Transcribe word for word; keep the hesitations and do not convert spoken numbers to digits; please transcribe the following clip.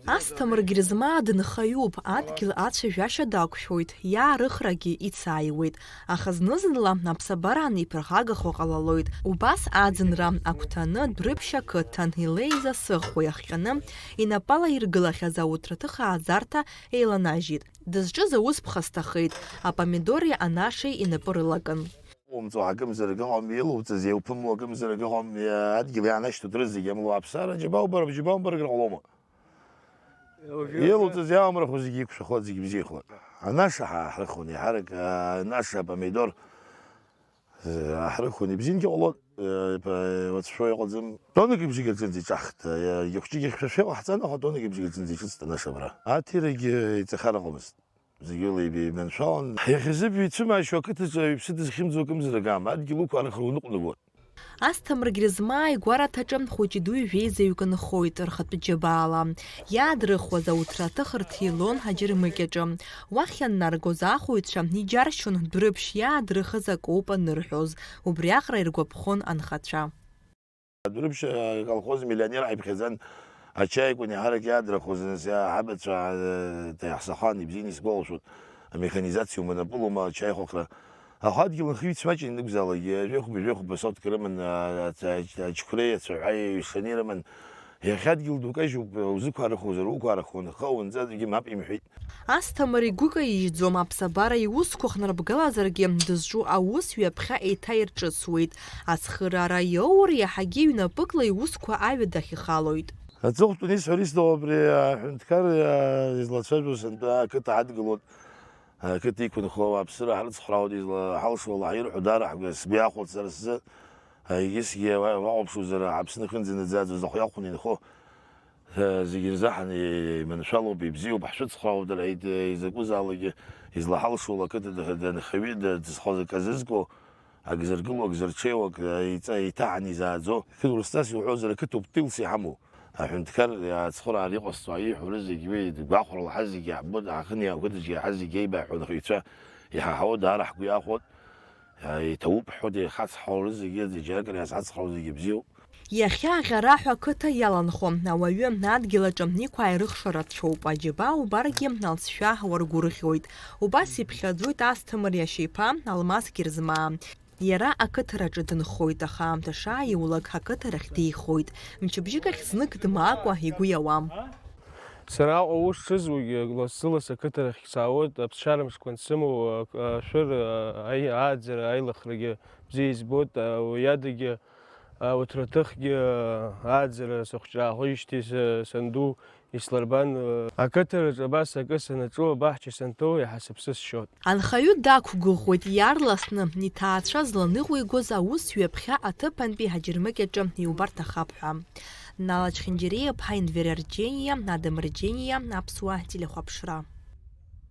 Асҭамыр Герзмаа дынхаҩуп, адгьыл ацәажәашьа дақәшәоит, иаарыхрагьы ицааиуеит, аха зны-зынла аԥсабараан иԥырхагахо ҟалалоит. Убас аӡынра агәҭаны Дәрыԥшь ақыҭан илеиз асыӷәӷәа иахҟьаны инапала иргылахьаз ауҭраҭых ааӡарҭа еиланажьит. Дызҿыз аус ԥхасҭахеит, апомидори анашеи инапы рылакын. Умҵуа акымзарак ыҟам, илуҵаз еиуԥымло акымзарак ыҟам, адгьыл иаанашьҭуеит рызегь амло аԥсара, џьабаубар, џьабаумбаргар ҟалома? Илуҵаз иаамрахо зегьы иқәшәахоит, зегьы бзиахоит. Анаша ҳа-, ҳрыхуан, еиҳарак, а, анаша, апомидор, э, ҳрыхуан, ибзиангьы ҟалон, э, ба-, уацәшәо иҟаӡам. Тоннак ибжьы гаҿынӡа иҿаҳхт, э, ихәҷыгьы хьшәашәа иҟаҳҵан, аха тоннак ибжьы гаҿынӡа иҿыцт анаша абра. Аҭирагьы иҵахар ыҟамызт. Зегьы леибеиманшәалан. Иахьазыбҩа ицәымаашьо ақыҭаҿы аҩԥсы дызхьымӡо акымзарак аама, адгьыл уқәаарыхра уныҟәнагон. Асҭамыр Герзмаа игәараҭаҿы хәыҷи-дуи жәеизаҩык нхоит рхатәы џьабаала. Иаадрыхуаз ауҭраҭых рҭилон аџьармыкьаҿы. Уахь ианнаргоз ахәаҩцәа иџьаршьон Дәрыԥшь иаадрыхыз акоуп анырҳәоз. Убри аҟара иргәаԥхон анхацәа. Дәрыԥшь, э, аколхоз миллионер ҳаиԥхьаӡан, ачаи акәын иаҳарак иаадрыхуаз, нас, иа-, ҳабацәа, э, иаҳзахан, ибзианы исгәалашәоит, амеханизациа уманапылома, ачаи хәахра. Аха адгьыл нхаҩы ицәмаҷын ианакәзаалакгьы, жәохәба, жәохәба соҭк рыман, а, ач-, ач-, ачқәреи ацәаҳәаи ҩшаны ирыман. Иахьа адгьыл ду кажьуп, узықәаарыхуазар, уқәаарыхуан, хы унҵазаргьы мап имҳәеит. Асҭамыр игәы каижьӡом, аԥсабара иусқәа хнарбгалазаргьы, дызҿу аус ҩаԥхьа еиҭаирҿыцуеит. Ацхыраара иоур, иаҳагьы ҩнапыкла иусқәа аҩадахь ихалоит. Аҵыхәтәан исҳәар исҭаху абри аҳәынҭқар, а, излацәажәо сынтәа ақыҭа ҳадгылоит. Ақыҭа иқәынхо ауааԥсыра ҳрыцхраауеит, излаҳалшо, Аллаҳ ирҳәо даара ҳгәы-, сгәы иахәоит сара сзы. Егьысгьы уа-, уаҟоуԥшуазар, Аԥсны ахьынӡанаӡааӡоз ахә иахәаны инхо, зегь рзы ҳан-, еиманшәалоуп, ибзиоуп, ҳшәыцхраауп, дара, ид-, изакәызаалакгьы, излаҳалшо ала ақыҭа д-, данхаҩы д-, дызхоз акы азызго, ак зыргыло, ак зырҽеиуа, ак, еиҵа-, еиҭаҳаны изааӡо. Қыҭа Урыстас иуҳәозар, ақыҭоуп тәылас иҳамоу. Аҳәынҭқар ацхыраара иҟазҵо ииҳәо рызегь уи гәахәарала ҳазегь иаҳбоит, аахыни ақыҭаҿгьы ҳазегь еибаҳҳәо анхаҩцәа иҳаҳауа даара ҳгәы иахәоит. Иҭабуп ҳҳәоит, иахацҳауа рызегьы, зегь акыр иазҳацхраауа зегьы бзиоуп. Иахьа Аӷьараҳәа ақыҭа иаланхон, ауаҩы адгьыл аҿы иқәааирыхша рацәоуп, аџьабаа убаргьы алҵшәа уаргәырӷьоит. Убас иԥхьаӡоит Асҭамыр иашьа иԥа Алмас Герзмаа. Иара ақыҭараҿы дынхоит, аха аамҭа шааиулак ақыҭарахь деихоит. Мчыбжьык ахь знык дмаакәа игәы иауам. Сара Аҟәа аус шызугьы, лассы-ласс ақыҭарахь саауеит, аԥсшьара мшқәа ансымоу, а-, ашәыр, а-, аи-, ааӡара, аилыхрагьы бзиа избоит, а, уи адагьы, а, уҭраҭыхгьы, а, ааӡара сыхәҷраахоижьҭеи са-, санду ислырбан, э, ақыҭараҿы абас акы санаҿу, абаҳча санҭоу, иаҳа сыԥсы сшьоит. Анхаҩы дақәгәыӷуеит иаарласны, иҭаацәа зланыҟәигоз аус ҩаԥхьа аҭыԥантәи аџьармыкьаҿы иубарҭахап ҳәа. Нала Чхинџьариа-ԥҳа, Енвер Арџьениа, Адам Арџьениа, Аԥсуа телехәаԥшра.